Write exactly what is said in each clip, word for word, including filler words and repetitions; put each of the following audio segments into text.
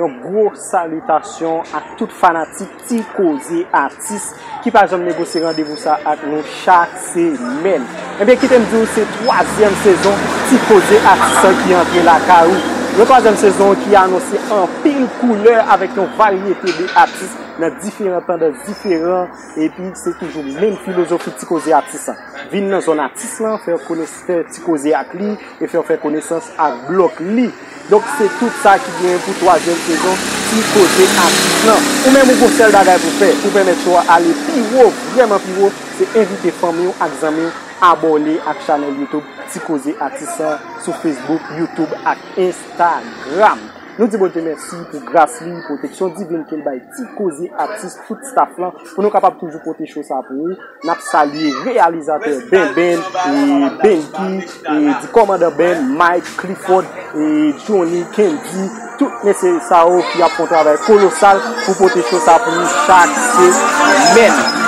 Yon gwo salitasyon ak tout fanatik Ti Koze Atis ki pa janm negosye randevou sa ak nou chak semèn. Ebyen, kite m di w, se twazyèm sezon Ti Koze Atis lan ki antre lakay ou. Yon twazyèm sezon ki anonse anpil koulè avèk yon varyete de atis nan diferan tandans diferan, epi se toujou menm filozofi Ti Koze Atis lan. Vin nan zòn atis lan, fè w konnen, fè ti koze ak li, e fè w fè konesans ak blòk li. Donk, se tout sa ki genyen pou twazyèm sezon Ti Koze Atis lan. Ou menm, ou gon sèl bagay pou fè, pou pèmèt show a ale pi wo, vrèman pi wo, se envite fanmi w ak zanmi w abòne ak chanèl YouTube Ti Koze Atis lan sou Facebook, YouTube ak Instagram. Nou di Bondye mèsi pou gras li, pwoteksyon divin ke l bay Ti Koze Atis, tout staff lan, pou nou kapab toujou pote show sa pou ou. N ap salye reyalizatè Benben, e Benki, e di kòmandan Ben, Mike, Clifford, e Johnny, Kendy, tout mesye sa yo ki ap fè yon travay kolosal pou pote show sa pou nou chak semèn.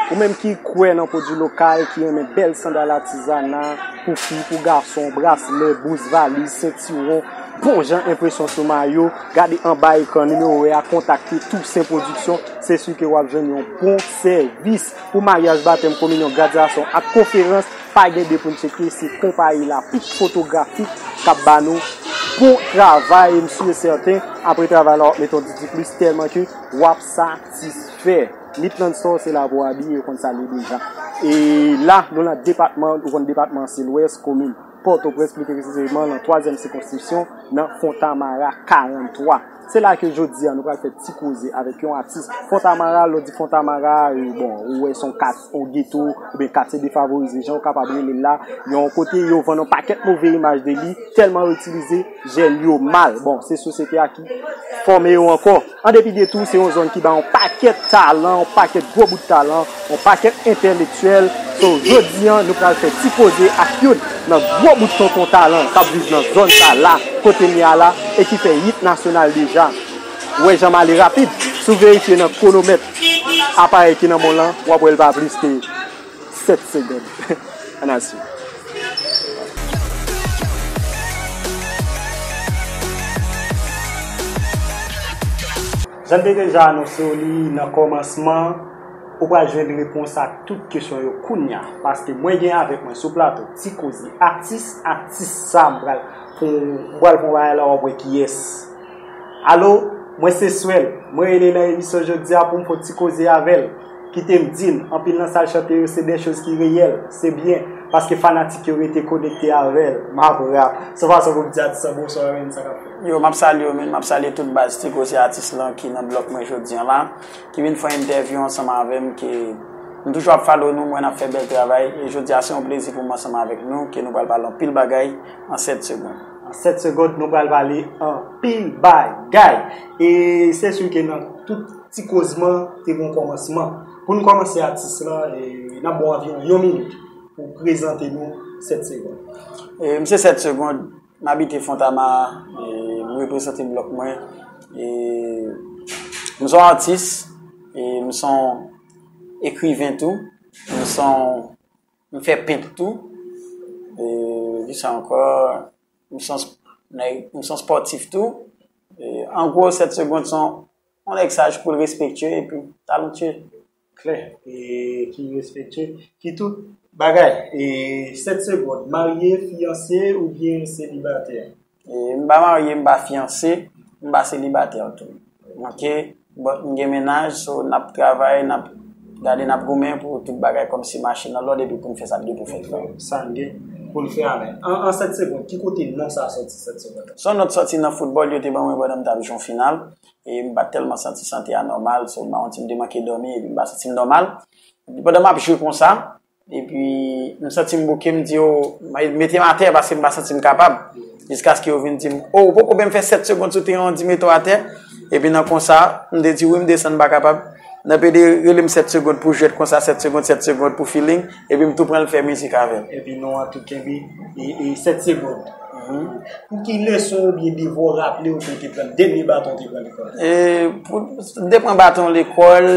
Ou menm ki kwè nan pwodui lokal, ki renmen bèl sandal atizana pou fi, pou gason, braslè, bous, valiz, sentiwon, bon jan enpresyon sou mayo, gade anba ekran, nimewo a, kontakte Toussaint Production, se si ke w ap jwenn yon bon sèvis. Pou maryaj, batèm, kominyon, gradyasyon ak konferans, pa gen de pou n tcheke, se konpayi la Peak Photographic k ap ba nou bon travay, m si e sèten, apre travay la, w ap mete yon ti plis tèlman ke w ap satisfè. Midland Store, se la pou w abiye, yo konn sa l ye deja. E la, nou nan depatman, ou konn depatman Silwès, komin Pòtoprens, pli presizeman nan twazyèm sikonstriksyon, nan Fontamara karant twa. Se la ke jodi a, nou pral fè ti koze avèk yon atis Fontamara, lè w di Fontamara, e, bon, ou wè se yon kat-, yon geto, oubyen katye defavorize, jan yo kapab rele l la, yon kote yo vann yon pakèt move imaj de li, tèlman yo itilize jèn yo mal. Bon, se sosyete a ki fòme yo ankò. An depi de tou, se yon zòn ki bay yon pakèt talan, yon pakèt gwo bout talan, yon pakèt entèlektyèl. So, jodi a, nou pral fè ti koze ak youn nan gwo bout tonton talan k ap viv nan zòn sa la, kote m ye a la, e ki fè yit nasyonal deja. Ou wè jan m ale rapid, si w verifye nan kwonomèt aparèy ki nan men w lan, w ap wè l pa plis ke sèt segonn. Ann al swiv. Jan m te deja anonse w li nan kòmansman, ou pral jwenn repons a tout kesyon yo kounya, paske mwen gen avèk mwen sou plato Ti Koze Atis, atis sa m pral pou, m pral pou bagay la, w ap wè kiyès. Alo, mwen se Swèl. Mwen rele nan emisyon jodi a pou m fè yon ti koze avè l. Kite m di n, anpil nan sa l chante yo se de choz ki reyèl, se byen, paske fanatik yo rete konekte avè l. M ap rap. Se yon fason pou m di atis lan bonswa, men sa k ap fèt. Yo, m ap salye w, men m ap salye tout baz Ti Koze Atis lan ki nan blòk mwen jodi a la, ki vin fè entèvyou ansanm avè m, ke nou toujou ap follow nou, m wè n ap fè bèl travay, e jodi a se yon plezi pou m ansanm avèk nou, ke nou pral pale anpil bagay an sèt segonn. An sèt segonn, nou pral pale anpil bagay. E se si ke nan tout ti kozman, te gen yon kòmansman. Pou n kòmanse atis lan, e, n ap ba w anviwon yon minit pou w prezante nou sèt segonn. E, m se sèt segonn, m abite Fontamara, e, m reprezante blòk mwen. E, m se yon atis, e, m se yon ekriven tou, m se yon, m fè pent tou. E, kisa ankò? M se yon sp-, nèg, m se yon spòtif tou. E, an gwo, sèt segonn se yon, yon nèg saj, koul, respektye, epi talantyè. Klè. E ki respektye, ki tout bagay. E sèt segonn, marye, fiyanse oubyen selibatè? E m pa marye, m pa fiyanse, m pa selibatè tou. Oke? But m gen mennaj, so n ap travay, n ap gade, n ap goumen pou tout bagay kòmsi mache nan lòd epi pou n fè sa n gen pou fèt la. Sa n gen pou n fè a menm. An, an sèt segonn, ki kote non sa a sòti, sèt segonn? Son non t sòti nan foutbòl, yo te ban mwen pandan m t ap jwe yon final. E m pa t tèlman santi sante a nòmal, so m pa konn si m te manke dòmi epi m pa santi m nòmal. Epi pandan m ap jwe konsa, epi m santi m bouke, m di yo, mete m atè paske m pa santi m kapab. Jiskaske yo vin di m, o, ou poko menm fè sèt segonn sou teren an, di mete w atè. Epi nan konsa, m te di wi, m desann, m pa kapab. Nan pede rele m sèt segonn pou jwèt konsa, sèt segonn, sèt segonn pou feeling. Epi m tou pran l fè mizik avè l. Epi non an tou kenbe, e, e sèt segonn. Pou ki leson oubyen devwa w raple w ke w te pran, dènye baton w te pran lekòl? E, pou, m te pran baton lekòl,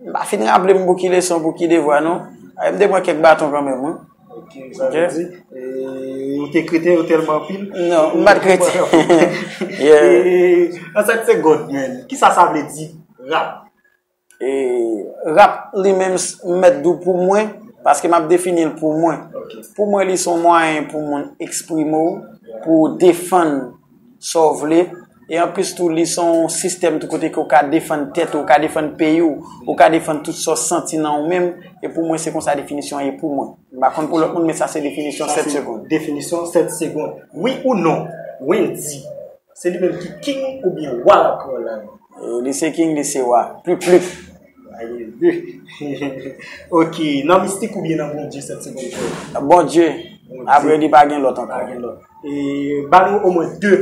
m pa fin raple m pou ki leson, pou ki devwa, non. E, m te pran kèk baton kanmenm, wi. Ok, sa vle di, e, ou te krete yo tèlman anpil? Non, m pa t krete. Yeah. E, an sèt segond, man, kisa sa vle di, rap? E, rap li menm, s- m mèt di w pou mwen, paske m ap defini l pou mwen. Ok. Pou mwen, li se yon mwayen pou moun eksprime w, pou w defann sa w vle. E anplis tou, li se yon sistèm tou kote ke w ka defann tèt ou, w ka defann peyi w, ou ka defann tout sa w santi nan ou menm. E pou mwen, se konsa definisyon an ye pou mwen. M pa konn pou lòt moun, men sa se definisyon sèt segond. Definisyon sèt segond. Wi ou non, Wendy, se li menm ki king oubyen wa rap kreyòl la? E, li se king, li se wa. Plip, plip. Aye, de. Ok, nan mistik oubyen nan Bondye sèt segond frè? Bondye. Bondye. Apre li pa gen lòt ankò. Pa gen lòt. E ba nou omwen de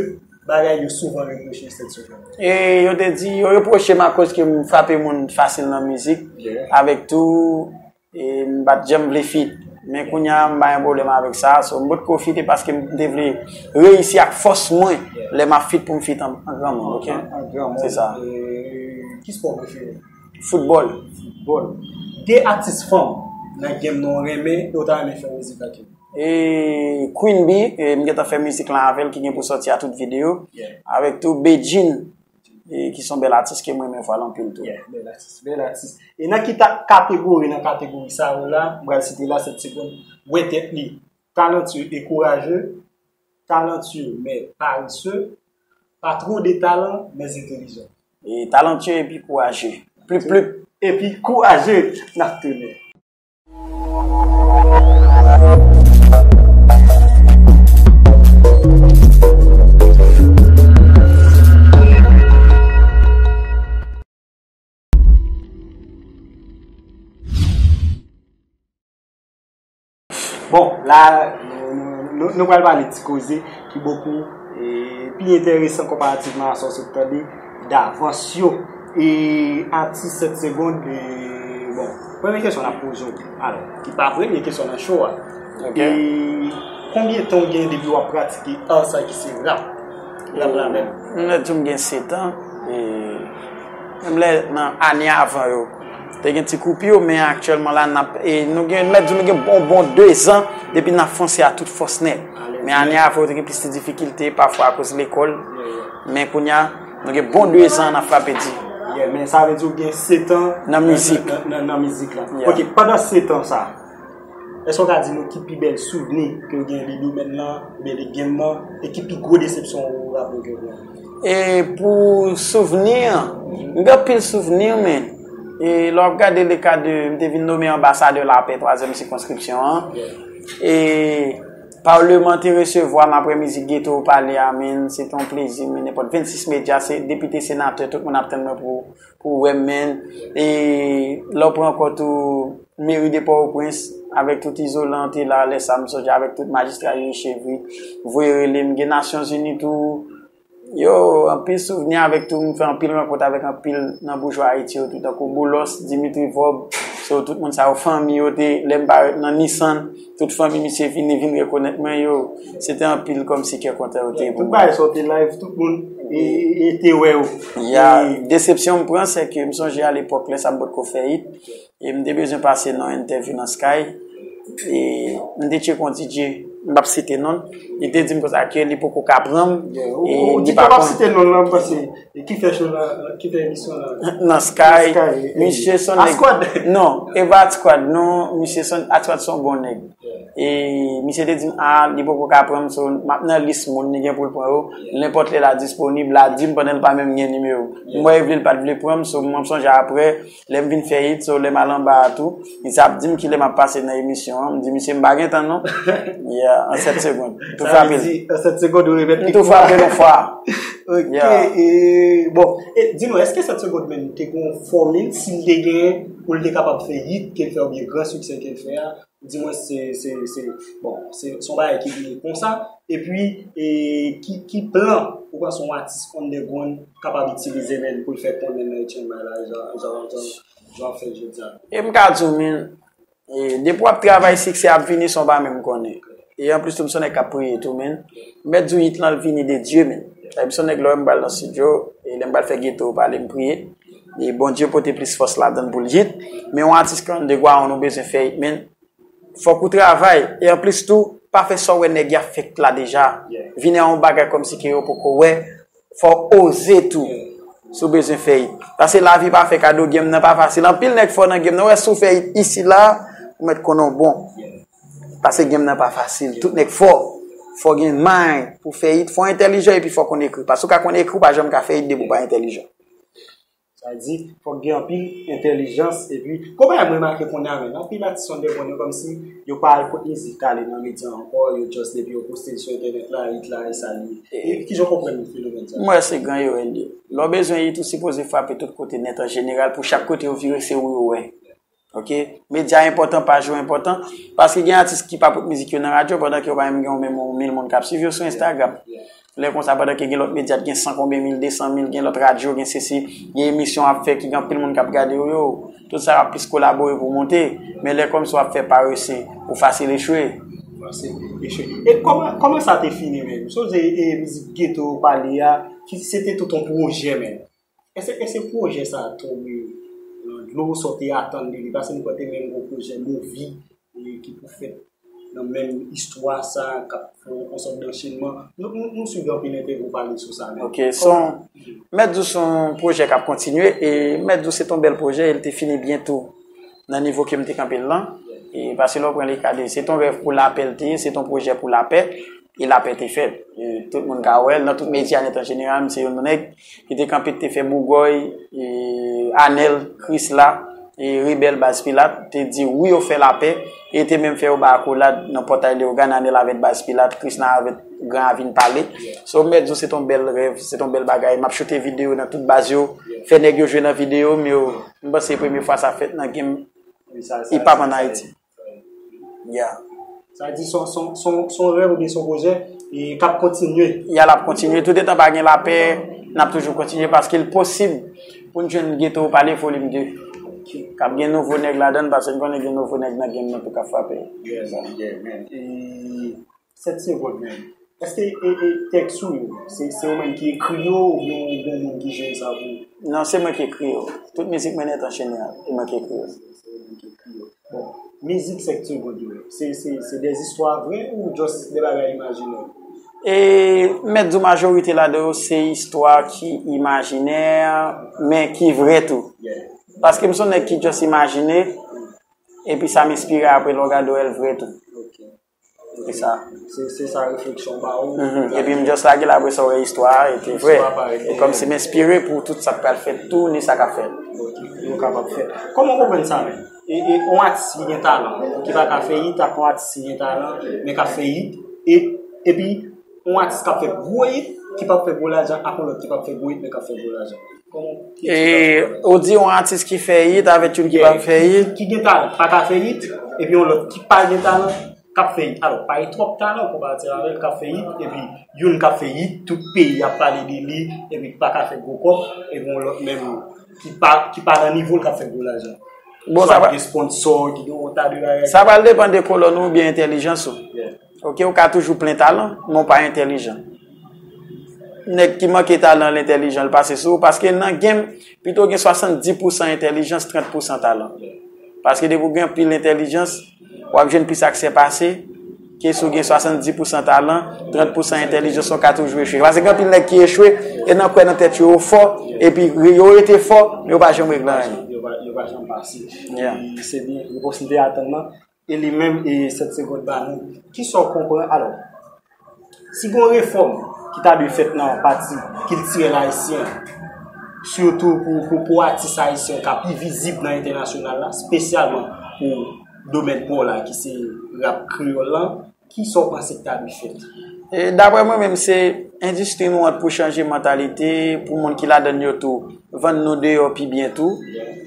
bagay yo souvan repwoche sèt segond. E yo te di, yo repwoche m akoz ke m frape moun fasil nan mizik. Yeah. Avèk tou, e m pa t janm vle fit. Men kounye a, m pa gen pwoblèm avèk sa. So, m potko fite paske m te vle reyisi ak fòs mwen lè m ap fit pou m fit an, an granmoun, ok? An, an granmoun. Se sa. E, ki spò w prefere? Foutbòl. Foutbòl. De atis fanm nan game nan w renmen e w ta renmen fè mizik ak yo? E Queen Bee, e m gentan fè mizik lan avè l ki gen pou sòti a tout videyo. Yeah. Avèk tou Bedjine, e ki se yon bèl atis ke m renmen vwa l anpil tou. Yeah, bèl atis, bèl atis. E nan ki ta, kategori, nan kategori sa yo la, m pral site la sèt segond, wè tèt li, talentueux et courageux, talentueux mais paresseux, pas trop de talent mais intelligent. E talentueux epi kouraje. Plip, plip. Epi kouraje, n ap tounen. Bon, la, nou, nou, nou, nou pral pale ti koze ki bokou, e, pi enteresan konparativman a sa w sot tande davans yo. E atis sèt segond, e, bon, premye kesyon n ap poze w. Alò, ki pa premye kesyon nan show a. Ok. E konbyen tan w gen depi w ap pratike ar sa ki se rap? Rap la menm. M mèt di w m gen sèt an. E menm lè nan ane avan yo, te gen ti koupi, men aktyèlman la, n ap, e nou gen, mèt di nou gen bon, bon de zan depi n ap fonse a tout fòs nèt. Men ane avan yo te gen plis de difikilte, pafwa akoz lekòl. Men kounye a, nou gen bon de zan n ap frape di. Yeah, men sa vle di w gen sèt an nan mizik. Nan, nan, nan mizik la. Yeah. Ok, pandan sèt an sa, èske w ka di nou ki pi bèl souvni ke w gen de domèn lan, oubyen de game lan, e ki pi gwo desepsyon ou raple ke w gen? E pou souvni, m gen anpil souvni, men, e lè w ap gade le ka de, m te vin nome anbasadè lapè twazyèm sikonskripsyon an. E Palman te resevwa m apre mizik Geto Pale a, men, se te yon plezi, men nenpòt vennsis medya, se depite, senatè, tout moun ap tann mwen pou pou wè m, men, e lè w pran ankò tou meri de Pòtoprens, avèk tout Izolan te la, lè sa m sonje avèk tout majistra Youri Chevry, voye rele m, gen Nasyonzini tou, yo, anpil souvni avèk tou, m fè anpil rankont avèk anpil nan boujwa Ayiti yo tou, tankou Boulos, Dimitri Vorbe, so tout moun sa yo, fanmi yo te, lè m parèt nan Nissan, tout fanmi misye vini, vin rekonèt mwen, yo, se te anpil kòmsi kè kontan yo te ye pou mwen. Tout bagay sa w te live, tout moun, e, e, e te wè w. Ya, desepsyon m pran, se ke m sonje alepòk lè sa m potko fè hit, e m te bezwen pase nan entèvyou nan Sky, e m te tcheke yon D J, m p ap site non l, li te di m konsa ke li poko ka pran m, e li pa konn. Ou di ke w p ap site non l, m panse. E ki fè show la, ki fè emisyon la? Nan Sky, misye se yon nèg. Asquad? Non, e pa Asquad, non, misye se yon, Asquad se yon bon nèg. E misye te di m, a, li poko ka pran m, so, m ap nan lis moun, li gen pou l pran yo. Nenpòt lè l a disponib, l a di m pandan l pa menm gen nimewo m. M wè li vle, l pa t vle pran m, so, mwen m sonje apre, lè m vin fè hit, so, lè m al anba a tou, misye ap di m kilè m ap pase nan emisyon an, m di, misye, m pa gen tan non. Yeah, an sèt segond. Tou frape l. Sa vle di, an sèt segond, ou remèt li. M tou frape l yon fwa. Ok, e, bon, e, di nou, èske sèt segond menm te gen yon fòmil, si l te genyen, pou l te kapab fè hit ke l fè oubyen gran siksè ke l fè a, ou di mwen se, se, se, bon, se, se yon bagay ki vini konsa, epi, e, ki, ki plan ou panse yon atis underground kapab itilize menm pou l fè konnen nan H M I la, jan, jan, jan, jan w ap fè l jodi a? E m ka di w, men, e, depi w ap travay, siksè ap vini san w pa menm konnen. E anplis tou, m se yon nèg k ap priye tou, men. M mèt di w, hit lan, l vini de Dye, men. M se yon nèg, lè m pral nan estidyo, e lè m pral fè geto pale, m priye. E Bondye pote plis fòs ladan l pou l hit. Men yon atis kon Degwayon, nou bezwen fè hit, men. Fòk ou travay. E anplis tou, pa fè sa w wè nèg y ap fè la deja. Vini a yon bagay kòmsi ke yo poko wè. Fò w oze tou. Si w bezwen fè hit. Paske lavi pa fè kado, game nan pa fasil. Anpil nèg fò nan game nan. Ou wè si w fè hit isi la, ou mèt konnen w bon. Paske game nan pa fasil. Tout nèg fò. Fò gen mind pou fè hit. Fò entèlijan epi fò konn ekri. Paske ou ka konn ekri, ou pa janm ka fè hit depi w pa entèlijan. Sa di, fòk gen anpil entèlijans, epi, gon bagay mwen remake kounye a menm, anpil atis sonde bon yo kòmsi yo pa al kot mizik ale nan medya ankò, yo just depi yo poste l sou entènèt la, hit la, e sa li ye. E kijan w konprann fenomèn sa? Mwen, se gran erè l ye. Lè w bezwen hit, ou sipoze frape tout kote nèt an jeneral, pou chak kote w vire, se ou yo wè. Ok, medya enpòtan, paj yo enpòtan, paske gen atis ki pa pot mizik yo nan radyo pandan ke yo pa menm gen yon menm yon mil moun k ap swiv yo sou Instagram. Lè konsa, pandan ke gen lòt medya ki gen san konbyen mil, de san mil, gen lòt radyo, gen sesi, gen emisyon ap fè ki gen anpil moun k ap gade yo, yo, tout sa ap plis kolabore pou monte, men lè kòmsi w ap fè parese, ou fasil echwe. Fasil echwe. E kòman, kòman sa te fini menm? Sonje e mizik geto pale a, ki se te tout yon pwojè menm. Èske, èske pwojè sa a tonbe nan dlo, sa w te atann de li? Paske m kwè te menm gon pwojè Movi ki pou fèt nan menm istwa sa a, k ap fè yon sòt danchenman. Nou, nou, nou swiv anpil entèvyou w pale sou sa menm. Ok, se yon, m mèt di w se yon pwojè k ap kontinye, e m mèt di w se t on bèl pwojè, e l te fini byen tou nan nivo ke m te kanpe l lan. E paske lè w pran le ka de, se t on rèv pou lapè l te ye, se t on pwojè pou lapè. E lapè te fèt. E tout moun ka wè l nan tout medya nèt an jeneral, m se youn nan nèg ki te kanpe, ki te fè bougòy, e Anèl, Krisla, e Rebèl, Baz Pilat, te di wi yo fè lapè, e te menm fè yo bay akolad nan pòtay Leyogàn, Anèl avèk Baz Pilat, Krisla avèk Gran Ravin pale. So, m mèt di w se t on bèl rèv, se t on bèl bagay. M ap choute videyo nan tout baz yo, fè nèg yo jwe nan videyo m yo. M panse se premye fwa sa fèt nan game hip hop ann Ayiti. Yeah. Sa vle di se yon, se yon, se yon, se yon rèv oubyen se yon pwojè e k ap kontinye. Ya, l ap kontinye. Toutetan pa gen lapè, n ap toujou kontinye paske l posib pou n jwenn Geto Pale Volim de. K ap gen nouvo nèg ladan l paske n konnen gen nouvo nèg nan game nan tou k ap frape. Yeah, man, yeah, man. E Sèt Segond menm. Èske e, e, tèks ou yo, se, se ou menm ki ekri yo oubyen ou gen moun ki jere sa pou ou? Non, se mwen ki ekri yo. Tout mizik mwen nèt an jeneral, se mwen ki ekri yo. Bon, mizik Sèt Segond yo, se, se, se de zistwa vre ou just de bagay imajinè? E m mèt di w majorite ladan yo se istwa ki imajinè, men ki vre tou. Paske m se yon nèg ki just imajine, epi sa m enspire apre lè w gade w wè l vre tou. Se sa. Se, se sa refleksyon w ba ou. Mhm. Epi m just lage l apre sa w wè istwa a, e te vre. E kòmsi m enspire pou tout sa k pral fèt tou, ni sa k ap fèt. Ok, yo kapab fèt. Kòman w konprann sa menm? E, e, yon atis ki gen talan, ki pa ka fè hit, ak yon atis ki gen talan, men k ap fè hit, e, epi yon atis k ap fè gwo hit, ki p ap fè gwo lajan, ak yon lòt ki p ap fè gwo hit, men k ap fè gwo lajan. Kòman w eksplike sa? E, ou di yon atis ki fè hit avèk youn ki pa fè hit? Ki gen talan, pa ka fè hit, epi yon lòt ki pa gen talan, k ap fè hit. Alò, pa gen twòp talan konparativ avè l k ap fè hit, epi youn k ap fè hit, tout peyi ap pale de li, epi k pa ka fè gwo kòb, epi yon lòt menm ki pa, ki pa nan nivo l k ap fè gwo lajan. Bon, sa pa gen sponsò, ki gen yon ta de bagay. Sa pral depann de kolòn ou oubyen entèlijans ou. Yeah. Ok, ou ka toujou plen talan, men w pa entèlijan. Nèg ki manke talan, l entèlijan, l pase sou ou, paske nan game, pito w gen swasanndis pousan entèlijans, trant pousan talan. Paske depi w gen anpil entèlijans, w ap jwenn plis aksè pase ke si w gen swasanndis pousan talan, trant pousan entèlijans, ou ka toujou echwe. Paske gen anpil nèg ki echwe, e nan kwè nan tèt yo, yo fò, epi yo rete fò, men yo pa janm regle anyen. Yo pa, yo pa janm pase. Yeah. E se byen, repons m te atann nan. E li menm, e Sèt Segond ba nou. Kisa w konprann? Alò, si gen yon refòm ki ta dwe fèt nan pati kiltirèl ayisyen an, sitou pou, pou, pou atis ayisyen ka pi vizib nan entènasyonal la, espesyalman pou domèn pa w la ki se rap kreyòl lan, kisa w panse ki ta dwe fèt? E daprè mwen menm, se endistri nou an pou chanje mantalite, pou moun ki ladann yo tou, vann nou deyò pi byen tou,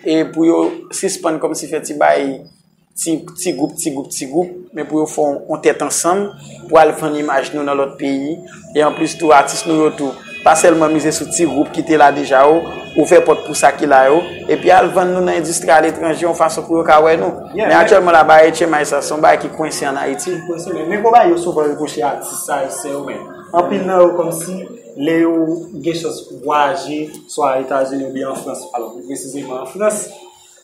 e pou yo sispann kòmsi fè ti bay ti, ti gwoup, ti gwoup, ti gwoup, men pou yo fè yon, yon tèt ansanm, pou al vann imaj nou nan lòt peyi. E anplis tou, atis nou yo tou, Pa sèlman mize sou ti gwoup ki te la deja yo, ouvè pòt pou sa ki la yo, epi al vann nou nan endistri aletranje yon fason pou yo ka wè nou. Men aktyèlman la, bagay H M I sa, se yon bagay ki kwense ann Ayiti. Kwense, men, men konba yo souvan repwoche atis sa, se yo menm. Anpil nan yo kòmsi, lè yo gen chans vwayaje, swa Etazini oubyen an Frans, alò, pli presizeman an Frans,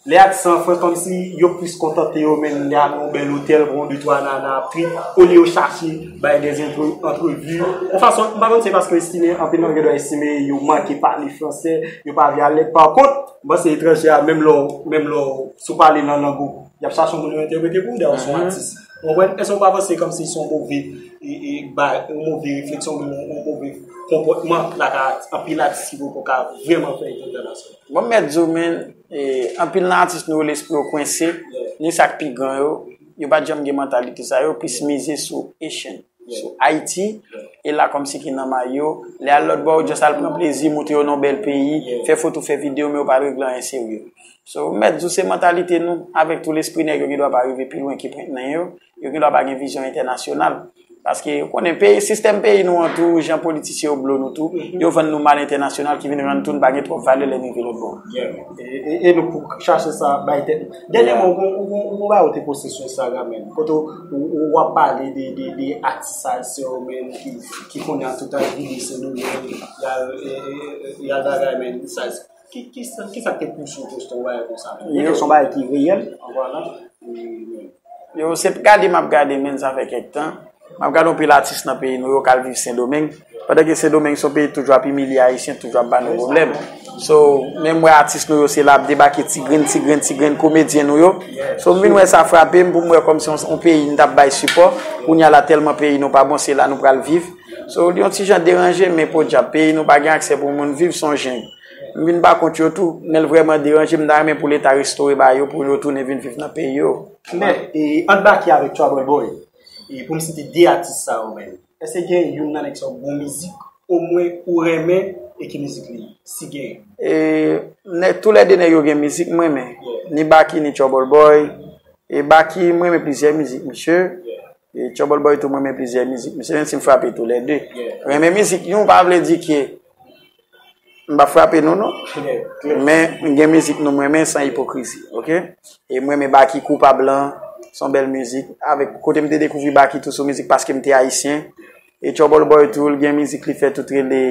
lè atis an Frans, kòmsi yo plis kontante yo menm lè al nan yon bèl otèl, pran yon de twa nana, ap trip, olye yo chache bay de antrevi. Yon fason, m pa konn se paske yo estime, anpil nan yo gen dwa estime yo manke pale fransè, yo pa vle alèz. Pa kont, m panse etranje a, menm lè w, menm lè w, si w pale nan lang ou, y ap chache yon moun yo entèprete pou ou, dayè w se yon atis. Ou konprann? Èske w pa panse kòmsi se yon move, e, e, ba, yon move refleksyon, yon, yon move konpòtman lakay anpil atis ki poko ka vrèman fè entènasyonal? Bon, m mèt di w, men, e, anpil nan atis nou yo, lespri yo kwense, ni sa k pi gran yo, yo pa t janm gen mantalite sa, yo plis mize sou Haitian, sou Ayiti, e la kòmsi ki nan may yo. Lè al lòt bò, yo just al pran plezi, montre yo nan yon bèl peyi, fè foto, fè videyo, men yo pa regle anyen serye. So, m mèt di w, se mantalite nou, avèk tou lespri nèg yo, gen dwa pa rive pi lwen ke pwent nen yo, yo gen dwa pa gen vizyon entènasyonal. Paske, ou konnen, peyi, sistèm peyi nou an tou, jan politisyen yo blo nou tou, yo vann nou mal entènasyonal ki vin rann tou n pa gen twòp valè lè n rive lòt bò. Yeah, man. E, e, e nou pou chache sa bay tèt nou. Dènyèman, ou gon, ou gon, ou gon bagay ou te poste sou Instagram, man. Kote w, ou, ou w ap pale de, de, de atis ayisyen yo, man, ki, ki konnen an tout an vini Sendomeng, y al, e, e, e, y al bagay, man, sa, ki, ki sa, ki sa k te pouse w poste yon bagay konsa, man? Yo, se yon bagay ki reyèl, an palan. E, Yo, se gade m ap gade, men sa fè kèk tan. M ap gade yon pil atis nan peyi nou yo k al viv Sendomeng. Pandan ke Sendomeng se yon peyi toujou ap imilye Ayisyen, toujou ap ba nou pwoblèm. So, men m wè atis nou yo se la ap debake ti grenn, ti grenn, ti grenn komedyen nou yo. So, m vin wè sa frape m pou m wè kòmsi yon, yon peyi n t ap bay sipò. Kounye a la tèlman peyi nou pa bon, se la nou pral viv. So, li yon ti jan deranje, men podyab, peyi nou pa gen aksè pou moun viv, se yon jeng. M vin pa kont yo tou, men l vrèman deranje m, m ta renmen pou Leta restore bagay yo, pou yo tounen vin viv nan peyi yo. Men, e, ant Baky avèk Trouble Boy, e, pou m site de atis sa yo menm, èske gen youn nan nèg sa yo bon mizik, omwen ou renmen, e ki mizik li ye, si genyen? E, nèg, toulède nèg yo gen mizik m renmen. Yeah. Ni Baky, ni Trouble Boy. E Baky, m renmen plizyè mizik misye. Yeah. E Trouble Boy tou, m renmen plizyè mizik misye, menm si m frape toulède. Yeah. Renmen mizik youn pa vle di ke m pa frape nou, non. Klè, klè. Men, m gen mizik nou m renmen san ipokrizi, oke? E m renmen Baky Koupab lan, se yon bèl mizik. Avèk, kote m te dekouvri Baky tou sou mizik paske m te ayisyen. E Trouble Boy tou, l gen mizik li fè tou rele,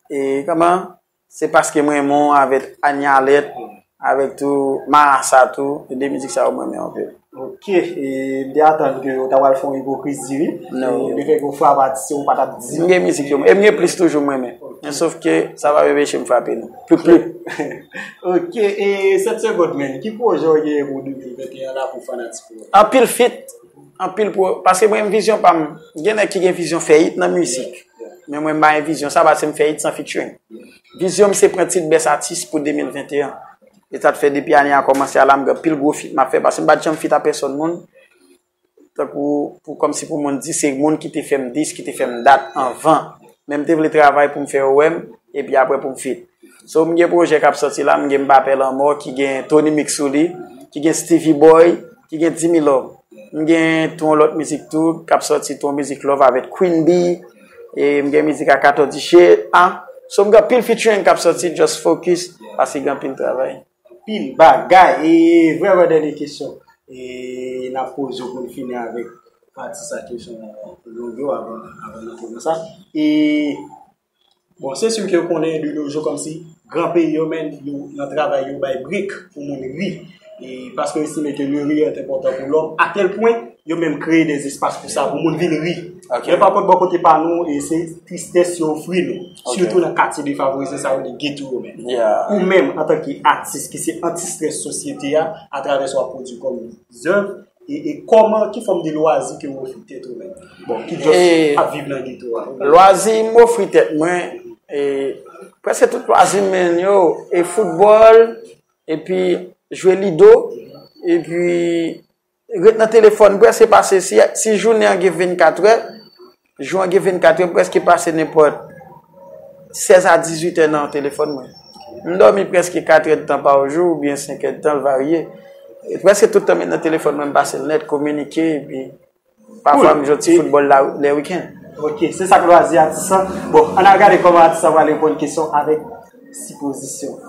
e, kòman? Se paske m renmen w avèk Anya Lèt, avèk tou Marasa tou, e de mizik sa yo m renmen anpil. Ok, e m te atann ke w ta pral fè yon ipokrizi, wi. Non. E le fè ke w frape atis yo, ou pa t ap di. M gen mizik yo, e m gen plis toujou m renmen. Ok. Men sof ke sa pa anpeche m frape nou. Pli, pli. Ok, e sèt segond, men, ki pwojè w genyen pou de mil venteyen la pou fanatik ou? Anpil feat, anpil pwo-, paske mwen, vizyon pa m, gen nèg ki gen vizyon fè hit nan mizik. Men mwen, m pa gen vizyon sa, paske m fè hit san featuring. Vizyon m se pran tit best artist pou de mil venteyen. E sa t fè depi ane a kòmanse a la, m gen anpil gwo feat m ap fè, paske m pa t janm feat a pèsòn moun. Tankou, pou, kòmsi pou moun di se moun ki te fè m dis, ki te fè m dat anvan. Men m te vle travay pou m fè yo wè m, epi apre pou m feat. So, m gen pwojè k ap sòti la, m gen Mbappé Lanmò, ki gen Tony Mix sou li, ki gen Stevie Boy, ki gen Dimilove. M gen tou yon lòt mizik tou, k ap sòti tou yon mizik love avèk Queen Bee, e m gen mizik a Kato D J a. So, m gen anpil featuring k ap sòti, just focus, paske gen anpil travay. Anpil bagay. E vrèman dènye kesyon. E n ap poze w pou n fini avèk pati sa kesyon long yo avan, avan n antre nan sa. E bon, se si ke w konnen de nos jours kòmsi gran peyi yo menm yo nan travay yo bay break pou moun ri. E paske yo estime ke le rire est important pour l'homme, à tel point yo menm kreye des espaces pou sa, pou moun vin ri. Ok. Men pa kont bò kote pa nou, e se tristès yo ofri nou. Ok. Sitou nan katye defavorize sa yo, nan geto yo menm. Yeah. Ou menm, antanke atis ki se anti-stress sosyete a, atravè sa w ap pwodui kòm zèv, e, e kòman, ki fòm de lwazi ke w ofri tèt ou menm? Bon, ki just ap viv nan geto a. Lwazi m ofri tèt mwen, e prèske tout lwazi m menm yo, e foutbòl, epi jwe lido, epi ret nan telefòn, m prèske pase, si, si jounen an gen vennkatrè, jou an gen vennkatrè, m prèske pase nenpòt sèz a dizuit è nan telefòn mwen. M dòmi prèske katrè tan pa jou, oubyen senk è tan, l varye. E prèske tout tan m nan telefòn mwen, m pase l nèt, kominike, epi pafwa m jwe ti foutbòl la, lè wikenn. Ok, se sa k lwazi atis lan. Bon, ann al gade kòman atis lan pral reponn kesyon avèk sipozisyon.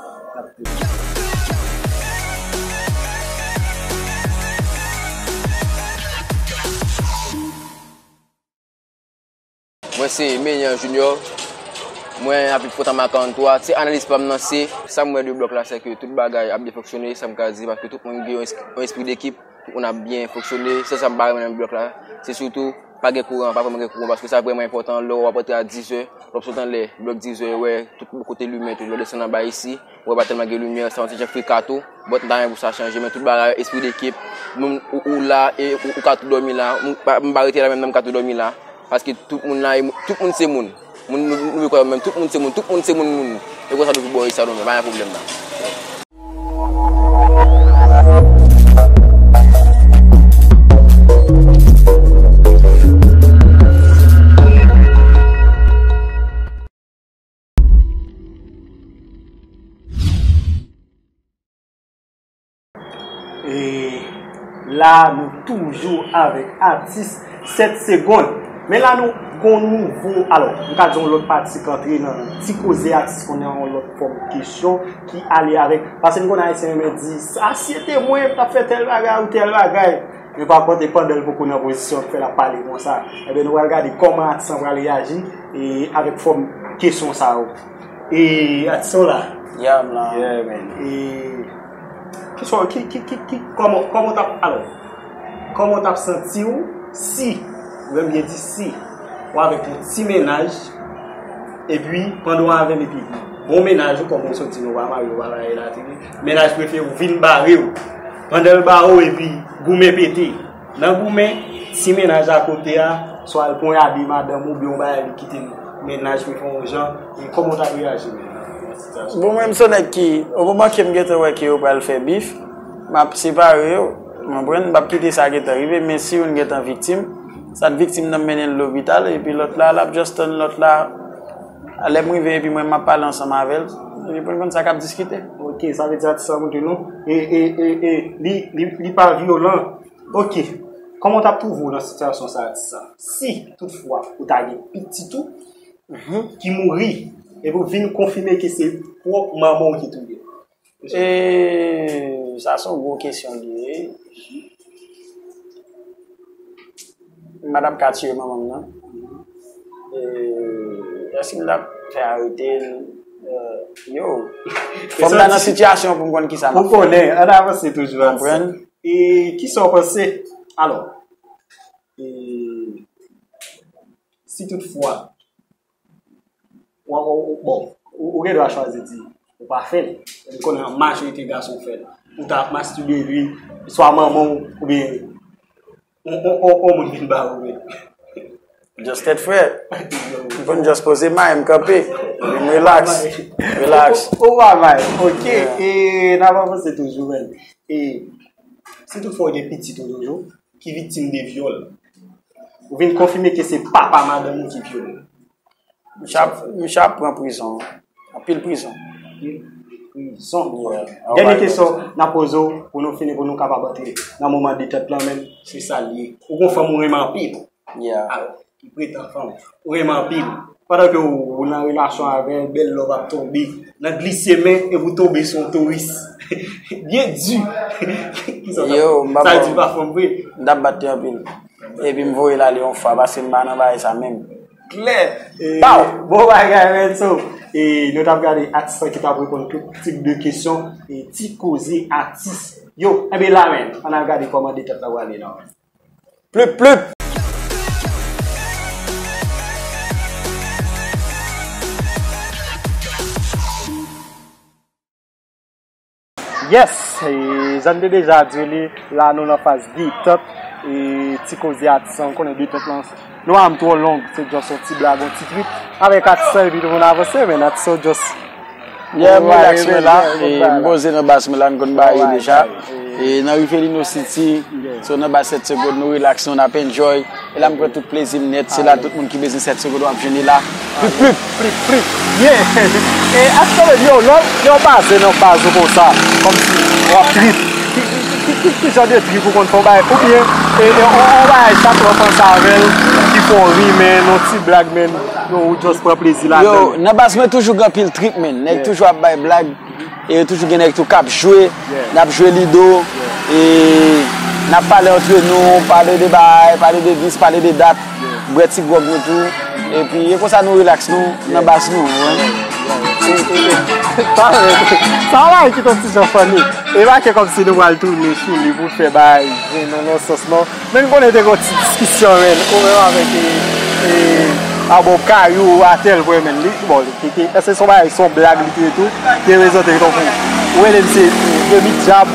Mwen se Menian Junior. Mwen abit Fòtamaka an twa. Se analiz pa m nan se, sa m wè de blòk la, se ke tout bagay ap byen fonksyone, sa m ka di, paske tout moun gen yon es-, yon espri dekip, tout moun ap byen fonksyone. Sèl sa m pa renmen nan blòk la, se sitou pa gen kouran, pa vrèman gen kouran, paske sa vrèman enpòtan. Lè w ap rantre a dizè, lè w ap sot anlè blòk dizè, wè tout kote limen tou, lè w desann anba isi, wè pa tèlman gen limyè, sa yon ti jan frika tou. But m ta renmen pou sa chanje, men tout bagay, espri dekip, moun ou, ou la, e ou, ou ka tou dòmi la, m pa, m pa rete la menm non, m ka tou dòmi la, paske tout moun la, e mou-, tout moun se moun. Moun nou, nou, nou kwè menm, tout moun se moun, tout moun se moun moun. E konsa nou tou bò isi a nou menm, pa gen pwoblèm la. E la, nou toujou avèk atis sèt segonn. Men la, nou gon nouvo, alò, m ka di yon lòt pati k antre nan ti koze atis kounye a, yon lòt fòm kesyon ki ale avèk. Paske n konn Ayisyen renmen di, sa si se te mwen, m t ap fè tèl bagay ou tèl bagay. Men pa kont, e pandan l poko nan pozisyon k fè l ap pale konsa. Ebyen, nou pral gade kòman atis lan pral reyaji e avèk fòm kesyon sa yo. E atis lan w la? Yeah, m la. Yeah, man. E kesyon, ki, ki, ki, ki, kòman, kòman w t ap, alò, kòman w t ap santi w si, ou renmen byen di si, ou avèk yon ti mennaj, epi pandan w avè l, epi bon mennaj ou, kòm ou sot di nou pa marye, ou pa marye la, te gen mennaj prefere ou vin bare w. Pandan l bare w, epi goumen pete. Nan goumen, ti mennaj akote a, swa l ponyade madanm oubyen yon bagay li kite mennaj li fè yon jan, e kòman w t ap reyaji menm nan sitiyasyon? Bon, mwen, m se yon nèg ki, o moman ke m gentan wè ke yo pral fè bif, m ap separe yo, w konprann, m p ap kite sa gentan rive, men si youn gentan viktim, sa t viktim nan m mennen l lopital, epi lòt la, l ap just tann lòt la, lè m rive, epi mwen, m ap pale ansanm avè l, epi pou n konn sa k ap diskite. Ok, sa vle di atis la montre nou, e, e, e, e, li, li, li pa vyolan. Ok, kòman w t ap twouve w nan sitiyasyon sa, atis sa? Si, toutfwa, ou ta gen pitit ou ki mouri, epi w vin konfime ke se pwòp manman w ki touye l? E, sa se yon gwo kesyon li ye. M pa t ap ka tiye manman m nan. E, èske m t ap fè arete l? E, yo. Fò m ta nan sitiyasyon pou m konn kisa m ap fè. Pou konnen, ann avanse toujou, atis. Konprann? E kisa w panse? Alò, e, si toutfwa, w, w, w, bon, ou, ou gen dwa chwazi di ou pa fè l. M konnen majorite gason fè l. Ou ta ap mastibe epi swa manman w oubyen on, on, on, on moun vin ba ou, men. Just tèt frè. M konn just poze may, m kanpe. Epi m relax. Relax. Ou pa may. Ok. E n ap avanse toujou, men. E si toutfwa w gen pitit ou toujou ki viktim de vyòl, ou vin konfime ke se papa madanm ou ki vyole l. Misye ap, misye ap pran prizon. Anpil prizon. Prizon. Yeah. Dènye kesyon n ap poze w pou nou fini, pou nou kapab antre nan moman detèt lan, men se sa l ye. Ou gon fanm ou renmen anpil. Yeah. Alò, ki pretan fanm ou renmen anpil. Pandan ke w, w nan relasyon avè l, bèl love ap tonbe. Nan glise men, epi w tonbe sou yon touris. Byen di. Kisa w t ap, yo, m pa sa di pa fanm vre. M t ap bat li anpil. Epi m voye l ale yon fwa, paske m pa nan bagay sa menm. Klè. Pow! Bon bagay, Renzo. E nou t ap gade atis lan ki t ap reponn tout tip de kesyon. E ti koze atis. Yo, enben la, men, ann al gade kòman detèt lan prale la. Plip, plip! Yes! E, jan n te deja di w li, la nou nan faz detant. E, ti koze atis lan, ou konnen detant lan, nou a m twò long, se just yon ti blag, yon ti trip. Avèk atis lan, epi nou konn avanse, men atis lan just. Yeah, m relax, mwen la. E, m poze nan bas mwen la, n konn bare deja. E, nan Rivelino City, so nan bas sèt segonn, nou relax, nou n ap enjoy. E la m pran tout plezi m nèt. Se la tout moun ki bezwen sèt segonn w ap jwenn li la. Plip, plip. Plip, plip. Yeah. E èske w yo, lè, lè w baze nan baz ou konsa, kòmsi w ap trip, ki, ki, ki, ki, ki jan de trip ou konn fè w bay? Oubyen, e, e, on, on bagay chak lè w panse avè l, Fè w ri, men, yon ti blag, men, yo, ou just pran plezi ladan l. Yo, nan baz mwen toujou gen anpil trip, men. Nèg toujou ap bay blag. E yo toujou gen nèg tou k ap jwe. N ap jwe lido. E n ap pale antre nou, pale de bagay, pale de vis, pale de dat. Bwè ti gwòg nou tou. Epi e konsa nou rilaks nou nan baz nou, wi. Sa, sa va kite yon ti jan funny. E pa ke kòmsi nou pral tounen sou li pou fè bagay zen nan, nan sans non. Men m konnen te gen yon ti diskisyon, men, ou menm avèk, e, e, a Bob Kayou, a tèl pwen, men, li, bon, li te, te, èske se yon bagay, se yon blag li te ye tou, te prezante tankou, ou rele misye demi dyab,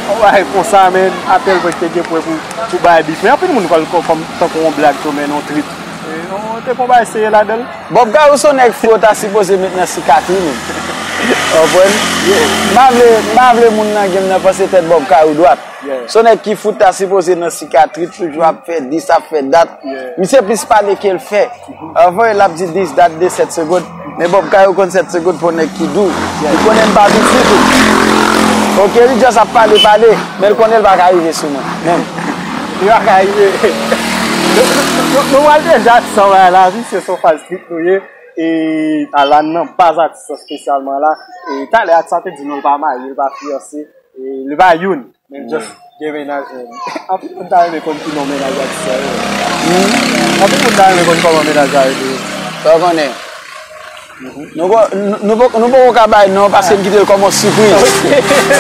yon bagay konsa, men, a tèl pwen ki te gen pwen pou, pou bay bif. Men anpil moun pran l kò-, kòm, tankou yon blag tou, men, yon trip. E, yon, te gen yon bagay serye ladan l. Bob Kayou se yon nèg fou yo ta sipoze met nan sikatri, men. Konprann? M pa vle, m pa vle moun nan game nan panse tèt Bob Kayou dwat. Se yon nèg ki fout ta sipoze nan sikatri, toujou ap fè dis, ap fè dat. Misye plis pale ke l fè. Anvan, l ap di dis, dat de sèt segonn. Men Bob Kayou konn sèt segonn pou yon nèg ki dou. Li konnen m pa dou ditou. Oke, li just ap pale, pale, men l konnen l pa ka rive sou mwen. Menm. Li pa ka rive. Nou, nou, nou, nou pral deja san bagay la, vi se son faz trip nou ye. E ala nan baz atis lan espesyalman la. E talè atis la te di nou l pa marye, l pa fiyanse, e li pa youn. Men just gen mennaj, men. Anpil moun ta renmen konn ki non mennaj atis sa yo. Anpil moun ta renmen konn kòman mennaj la rele. Sa w konnen. Nou po-, nou, nou po-, nou poko ka bay non paske n kite l kòm yon sipriz.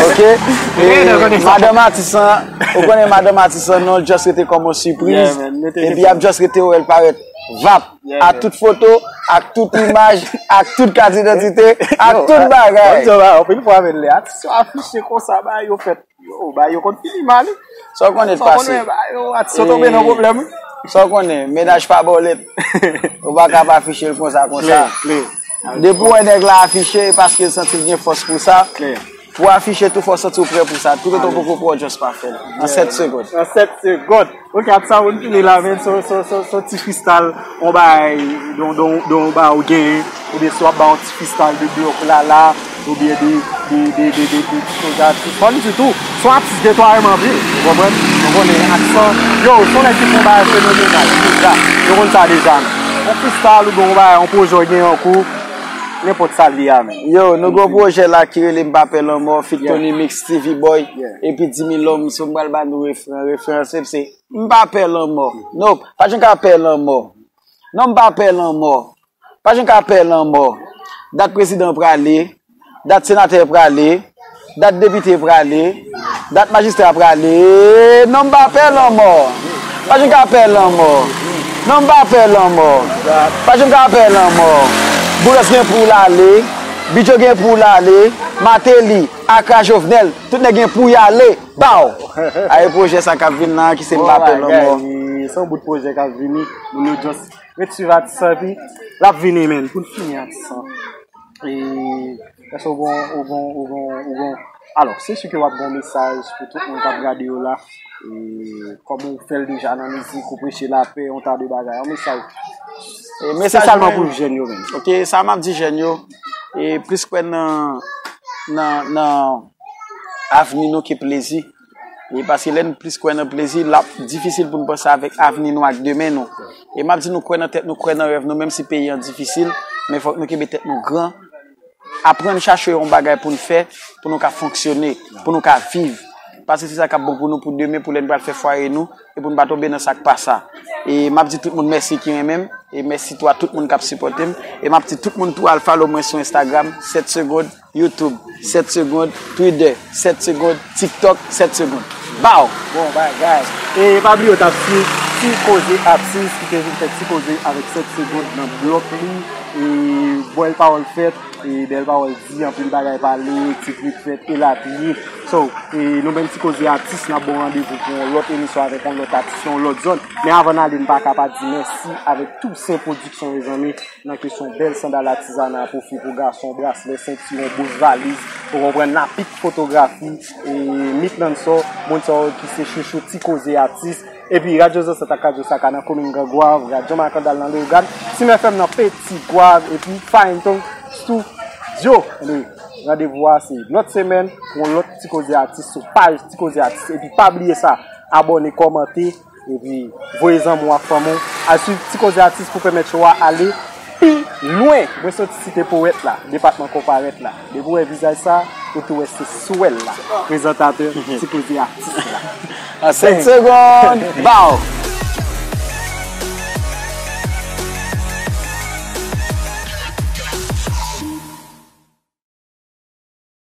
Oke? E madanm atis lan, ou konnen madanm atis lan non, l just rete kòm yon sipriz. Epi y ap just rete wè l parèt vap. A tout foto, ak tout imaj, ak tout kat idantite, ak tout bagay. Bon, anpil fwa, men, lè atis yo afiche konsa, bagay yo fèt. Yo, bagay yo konn fini mal, wi. Sa w konnen l pase. Sa w konnen, bagay yo, atis yo tonbe nan pwoblèm, wi. Sa w konnen, mennaj pa ba w lèt. Ou pa ka pa afiche l konsa, konsa. Depi w wè nèg la afiche, e paske l santi l gen fòs pou sa. Pou w afiche tou, fò w santi w prè pou sa. Toutotan w poko pran, just pa fè l. Nan sèt segonn. Nan sèt segonn. Oke, atis sa, pou n fini la, men, se, se, se, se yon ti freestyle, yon bagay, don, don, don, yon bagay ou genyen, oubyen si w ap bay yon ti freestyle de blòk la la, oubyen de, de, de, de, de, de ti koze atis. Fò n di tou, se yon atis de twa M anpil, ou konprann? Nou konnen atis lan, yo, se yon nèg ki fè yon bagay fenomenal, deja. Yo konn sa deja, men. Yon freestyle oubyen yon bagay, yon pwojè w genyen an kou, nenpòt sa l ye a, men. Yo, nou gen yon pwojè la ki rele M pa pè lanmò, feat Tony Mix, Stevie Boy, epi Dimi Long, so m pral ba nou refren an. Refren an se, se M pa pè lanmò. Non, pa janm ka pè lanmò. Non, m pa pè lanmò. Pa janm ka pè lanmò. Dat prezidan prale. Dat senatè prale. Dat depite prale. Dat majistra prale. Non, m pa pè lanmò. Pa janm ka pè lanmò. Non, m pa pè lanmò. Pa janm ka pè lanmò. Boulos gen pou l ale. Bidjo gen pou l ale. Mateli, Aka, Jovenel, tout nèg gen pou y ale. Baw! Aye pwojè sa k ap vin la, ki se M pa pè lanmò. Se yon bout pwojè k ap vini. Moun yo just ret swiv atis lan, epi l ap vini, men, pou n fini atis lan. E, èske w gon, ou gon, ou gon, ou gon, alò, se si ke w ap gon mesaj pou tout moun k ap gade yo la. E, kòman w fè l deja nan mizik, ou preche lapè, yon ta de bagay, yon mesaj espesyalman pou jèn yo menm. Ok, sa m ap di jèn yo, e plis kwè nan, nan, nan avni nou ke plezi. E paske lè n plis kwè nan plezi, l ap difisil pou n panse avèk avni nou ak demen nou. E m ap di nou kwè nan tèt nou, kwè nan rèv nou, menm si peyi an difisil, men fòk nou kenbe tèt nou gran, aprann chache yon bagay pou n fè, pou nou ka fonksyone, pou nou ka viv. Paske se sa k ap bon pou nou pou demen, pou lè n pral fè fwaye nou, e pou n pa tonbe nan sa k pa sa. E m ap di tout moun mèsi ki renmen m, e mèsi tou a tout moun k ap sipòte m, e m ap di tout moun tou al follow mwen sou Instagram, sèt segonn, YouTube, sèt segonn, Twitter, sèt segonn, TikTok, sèt segonn. Baw! Bon bagay. E pa bliye w t ap swiv Ti Koze Atis ki te vin fè Ti Koze avèk sèt segonn nan blòk li. E bèl pawòl fèt, e bèl pawòl di, anpil bagay pale, ti trip fèt, elatriye. So, e nou menm Ti Koze Atis, n ap ba w randevou pou yon lòt emisyon avèk yon lòt atis, yon lòt zòn. Men avan n ale, n pa ka pa di mèsi avèk Toussaint Production, mezanmi, nan kesyon bèl sandal atizana, pwofil pou gason, braslè, sentiwon, bous, valiz, ou konprann, n ap pik fotografi, e Mit Nansò, moun sa yo ki se chouchou Ti Koze Atis, epi Radyo Zansèt ak Radyo Saka nan komin Gran Gwav, Radyo Makandal nan Leyogàn, Sim F M nan Petit Goâve, epi Fine Tone Studio. Anyway, randevou a se lòt semèn pou yon lòt Ti Koze Atis sou paj Ti Koze Atis. Epi pa bliye sa, abòne, kòmante, Epi voye zanmi w ak fanmi w al swiv Ti Koze Atis pou pèmèt show a ale pi lwen. Mwen soti Site Powèt la, depatman Konparèt la. Depi w wè vizaj sa, ou tou wè se Swèl la, prezantatè Ti Koze Atis la. An sèt segonn, bow!